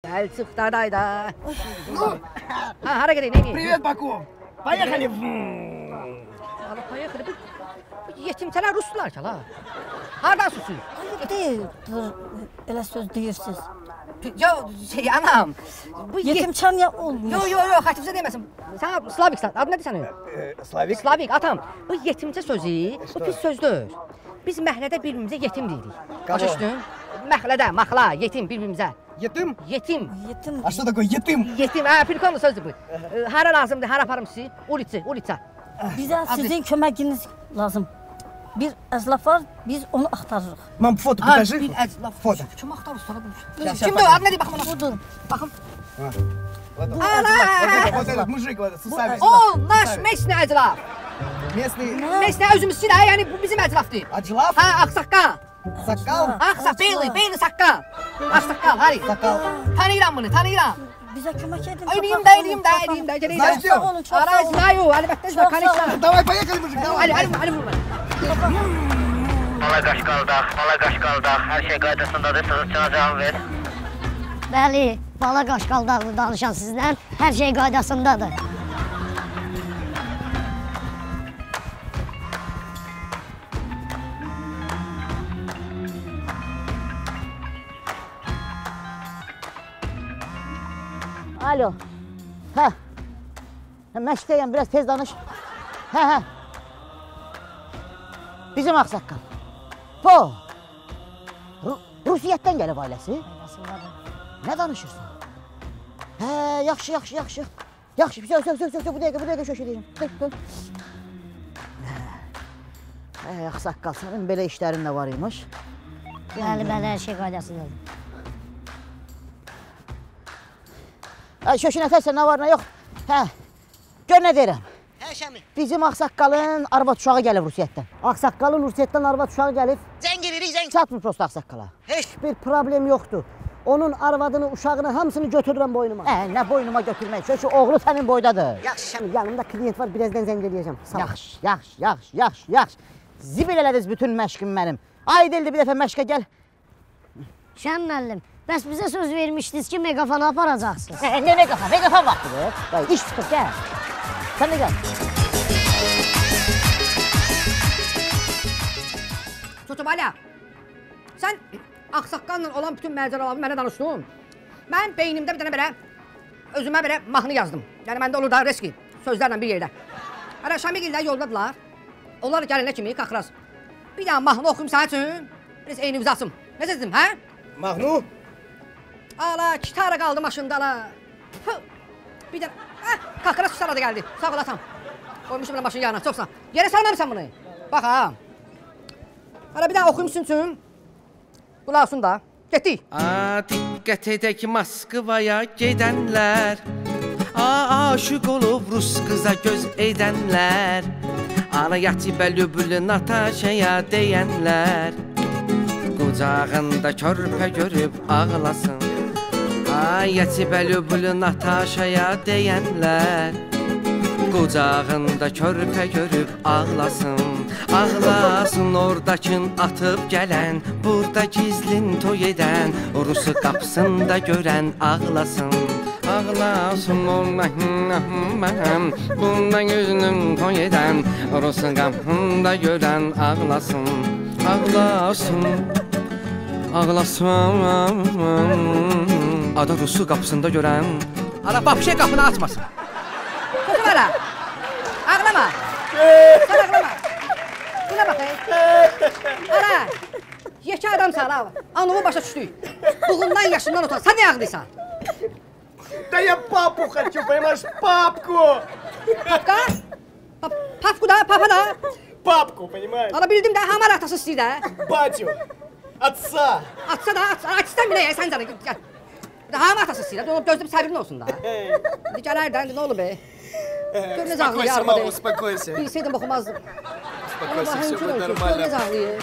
Gəl çıx da day da. Ha, hara gedək, nə edək? Привет, Баку! Поехали! Ala, поехали. Bu yetimçələr rusdular ki, ala. Hardan susuyur? Ayıb deyil, elə söz deyirsiniz. Yo, şey, anam. Bu yetimçəm ya olmuş. Yo, yo, yo, xətifcə deməsin. Sən Slaviksən, adı nədir sənin? Slavik. Slavik, atam. Bu yetimçə sözü, bu pis söz deyil. Biz məhəllədə bir-birimizə yetim deyirik. Başa düşdün? Məhəllədə, maxla, yetim bir-birimizə. Yetim? Yetim. Yetim. А что такое yetim? Yetim, hə, prikol sözdür bu. Hara lazımdır, hara aparım sizi? Ulica, ulica. Bizə sizin köməyiniz lazım. Bir əclaf var, biz onu axtarırıq. Мам, фото покажи. Bir əclaf. Фото. Kim axtarır sana bu? Kimdir o? Adı nədir? Baxım ona. Budur. Baxım. Вот этот мужик, вот этот, с усами. O, naş местный əclaf. Местный. Местный özümüzsün, hə, yəni bu bizim əclafdır. Əclaf? Hə, ağsaqqal. Saqqal? Ağsa, beyli, beyli saqqal. Ağsaqqal, hari. Saqqal. Tanıyıram bunu, tanıyıram. Bizə kömək edin. Eləyim də, eləyim də, eləyim də. Знаешь, Sağ olun, çox sağ olun. Ara, знаю, əlbəttə, конечно. Давай, поехали, мужик, давай. Ali, Ali, Ali vurma. Bala qaşqaldaq, bala qaşqaldaq, hər şey qaydasındadır, sızıqçına cavab ver. Bəli, bala qaşqaldaqlı danışan sizdən, hər şey qaydasındadır. Alo. Hə. Məşqdəyəm, biraz tez danış. Hə, hə. Bizim ağsaqqal. Po. Rusiyyətdən gəlib ailəsi. Nə danışırsan? Hə, yaxşı, yaxşı, yaxşı. Yaxşı, söz, söz, söz, söz, bu dəqiqə şöş edəcəm. Hə, ağsaqqal, sənin belə işlərin də var imiş. Bəli, bəli, hər şey qaydasındadır. Şöşün ətərsə nə var, nə yox. Hə, gör nə deyirəm. Hə, Şəmi. Bizim ağsaqqalın arvad uşağı gəlib Rusiyyətdən. Ağsaqqalın Rusiyyətdən arvad uşağı gəlib. Zəng edirik, zəng. Çatmır prosto ağsaqqala. Heç bir problem yoxdur. Onun arvadını, uşağını hamısını götürürəm boynuma. Hə, nə boynuma götürmək? Şöşü, oğlu sənin boydadır. Yaxşı, Şəmi. Yanımda klient var, birazdan zəng eləyəcəm. Yaxşı, yaxşı, yaxşı, yaxşı, yaxşı. Zibil elədiniz bütün məşqim mənim. Ay dildi bir dəfə məşqə gəl. Şəm müəllim, bəs bizə söz vermişdiniz ki, meqafanı aparacaqsınız. Nə meqafon? Meqafon vaxtıdır. İş çıxır, gəl. Sən də gəl. Çocuq, Alya, sən ağsaqqalla olan bütün macəralarımı mənə danışdın. Mən beynimdə bir dənə belə, özümə belə mahnı yazdım. Yəni, məndə olur da reski, sözlərlə bir yerdə. Hələ Şamigillər yoldadılar. Onlar gələnə kimi qaxıraz. Bir dənə mahnı oxuyum sənin üçün, biraz eynimizi açım. Necə dedim, hə? Mahnı? Ala, kitara qaldı maşında, ala. Bir dənə, qaxıraz kitara da gəldi. Sağ ol, atam. Qoymuşum elə maşın yanına, çox sağ. Yerə salmamısan bunu. Bax, ha. Hələ bir dənə oxuyum sizin üçün. Qulaq olsun da. Getdik. A, diqqət edək Moskvaya gedənlər. A, aşiq olub rus qıza göz edənlər. Ana yatibə lübül Nataşaya deyənlər. Qucağında körpə görüb ağlasın. Ay, yatibə lübül Nataşaya deyənlər. Qucağında körpə görüb ağlasın. Ağlasın oradakın atıb gələn, burada gizlin toy edən, Rusu qapısında görən ağlasın. Ağlasın oradakın, burada gizlin toy edən, Rusu qapısında görən ağlasın. Ağlasın, ağlasın, ada Rusu qapısında görən. Ana, vapşe qapını açmasın. Çocuq ala, ağlama, sən ağlama. Buna bax, ara, yekə adamsan, ala, anımı başa düşdük. Bığından, yaşından utan, sən niyə ağlayırsan? Да я папу хочу, понимаешь, папку! Papka? Papku da, papa da. Папку, понимаешь? Ala bildim də, hamar atası istəyir də. Батю, отца. Atsa da, atsa belə, sən canı, gəl. Hamı atası istəyir, onu gözləyib səbirli olsun da. İndi gələr də, indi nə olur be? Gör necə ağlayır, Успокойся, мама, успокойся. Bilsəydim oxumazdım. Успокойся, все будет нормально. Gör necə ağlayır.